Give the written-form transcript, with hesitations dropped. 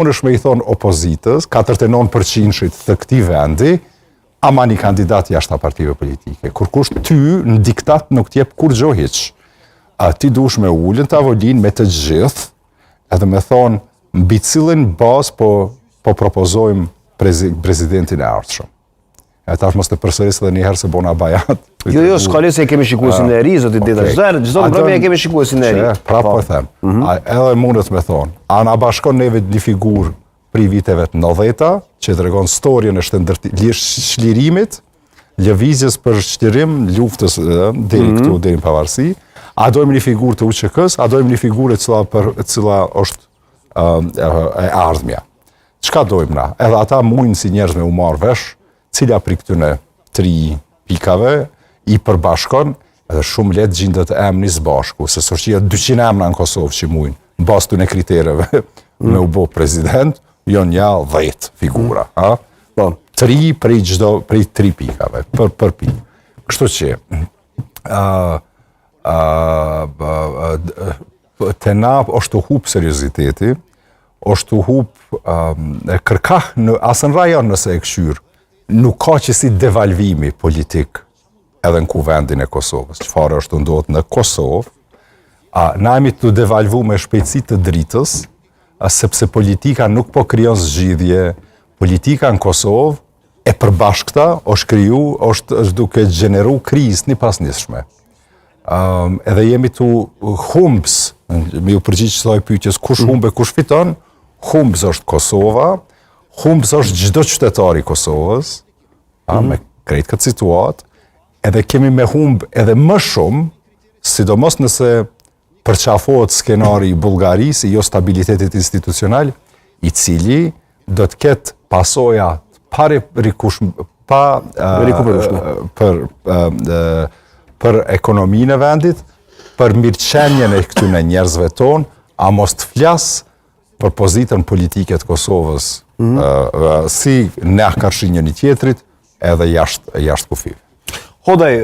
Mundesh me i thonë opozitës, 49%-shit të këtij vendi, ama një kandidat jashta partive politike. Kurkush ty në diktat nuk t'jep kurgjo hiç. A ti dush me u ulë në tavolinë me të gjithë, edhe me thonë mbi cilën bazë po, po propozojmë presidentin e ardhshëm. E tash mos të përsëris edhe një herë se bona bajat. Jo, jo, s'ka le se e kemi shikuesin e ri, zoti Deda. Çdo herë, çdo mbrëmje e kemi shikuesin e ri. Prapë po, po e them. Mm -hmm. Edhe mundet me thonë, a na bashkon neve një figurë prej viteve të 90-ta, që tregon storjen e çlirimit, lëvizjes për çlirim, luftës deri mm -hmm. këtu, deri në pavarësi, a dojmë një figurë të UÇK-s, a dojmë një figurë e cila, për, e cila është e ardhmja. Çka dojmë na? Edhe ata mujnë si njerëz me u marrë vesh, cila prej këtyne tri pikave i përbashkon, edhe shumë lehtë gjindet emni së bashku, se s'është që 200 emna në Kosovë që mujnë, në bazë të kritereve, mm. me u bo president, jo nja 10 figura, mm. a? Po. Tri prej çdo, prej tri pikave, për, për pikë. Kështu që, a, a, a, a, te na është tu hup serioziteti, është tu hup um, kërkah në, as në rajon nëse e kqyr, nuk ka qësi devalvimi politik edhe në kuvendin e Kosovës. Çfarë është tu ndodhë në Kosovë, a, na jemi tu devalvu me shpejtësi të dritës, a, sepse politika nuk po krijon zgjidhje, politika në Kosovë e përbashkëta është kriju, është, është duke gjeneru krizë të njëpasnjëshme. Um, edhe jemi tu humbs, me ju përgjigj kësaj pyetjes, kush mm. humb e kush fiton, humbs është Kosova, humbs është çdo qytetar i Kosovës, a, mm. me krejt këtë situatë, edhe kemi me humb edhe më shumë, sidomos nëse përqafohet skenari i Bullgarisë, i jo stabilitetit institucional, i cili do të ketë pasoja pa rikush, pa rikuperueshme për për ekonominë e vendit, për mirëqenien e këtyne njerëzve tonë, a mos të flas për pozitën politike të Kosovës, mm -hmm. si ne karshi njëni tjetrit, edhe jashtë jashtë kufijve. Hodaj,